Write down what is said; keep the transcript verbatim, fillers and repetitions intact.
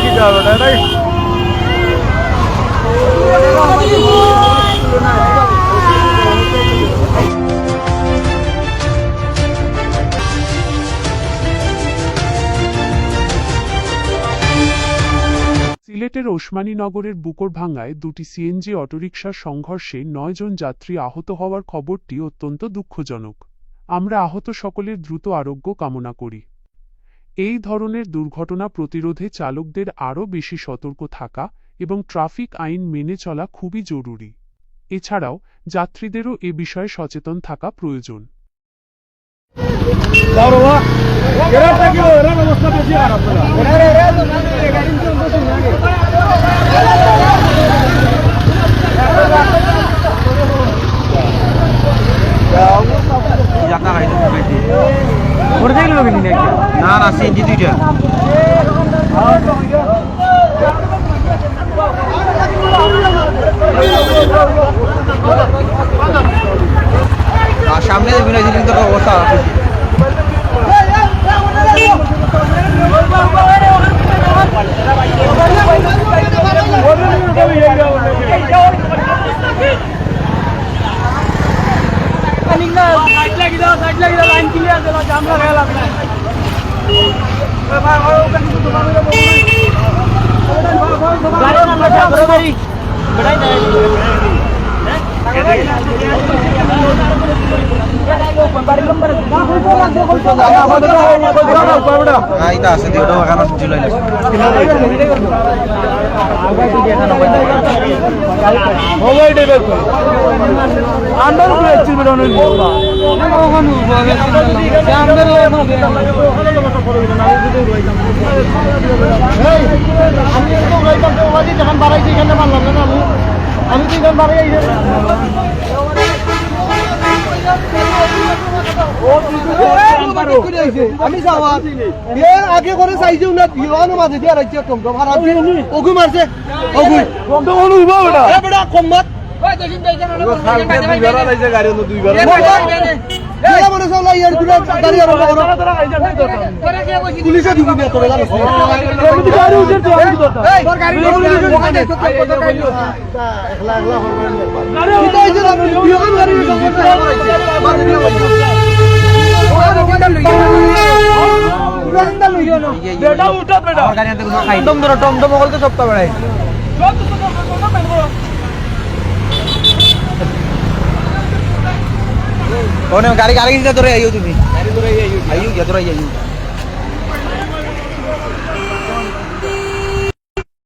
কি যাবে না, নাই? সিলেটের ওসমানীনগরের বুকরভাঙ্গায় দুটি সিএনজি অটোরিকশার সংঘর্ষে নয় জন যাত্রী আহত হওয়ার খবরটি অত্যন্ত দুঃখজনক। আমরা আহত সকলের দ্রুত আরোগ্য কামনা করি। এই ধরনের দুর্ঘটনা প্রতিরোধে চালকদের আরও বেশি সতর্ক থাকা এবং ট্রাফিক আইন মেনে চলা খুবই জরুরি। এছাড়াও যাত্রীদেরও এ বিষয়ে সচেতন থাকা প্রয়োজন। মোটরসাইকেল লগে নি নাকি? না, না, সিএনজি দুইটা। আর সামনে যে বিনয় জিলিং তো অবস্থা খারাপ অইছে। হ্যাঁ, এটা আছে, দুইটা ওখানে ঝুলাইলে। এই, আমি তো ওই পাশে ওখানে যেখান বাড়াইছি, এখানে মারলাম না, আমি, আমি তো এখান বাড়াই আইছি। আমি যাওয়া, এ আগে করে চাইছে উনার বিয়ানো মাঝে দিয়ে রাখছে টমটম, আর আজকে ওগু মারছে, ওগু। টমটম অনু উবা ওটা। এ বেটা, কম মাত। দুইবার আলাইছে গাড়ি, অন্য দুইবার। এ মনে হচ্ছে ওলা ইয়ার দূরে গাড়ি আরম্ভ করো। পুলিশে দিবি না তোরে, জানিস না? এই, এই, তোর গাড়ি নিয়ে ওখানে। একলা, একলা হরবেন ব্যাপার। গাড়ি কিতা হইছে না, তুই বিয়ে করে গাড়ি নিয়ে যাবো, গাড়ি নিয়ে যাবো। ওখানে ওখানে লইয়া যাবো। ওখানে লইয়া যাবো। বেটা, উঠো বেটা। আমার গাড়ি আনতে কোনো খাই। টমটম ধরো, টমটম ওগুলো তো সপ্তাহ বেড়াই। কোনে গাড়ি, গাড়ি কিনতে ধরে আইও তুমি। গাড়ি ধরে আইও। আইও, গিয়া ধরে আইও।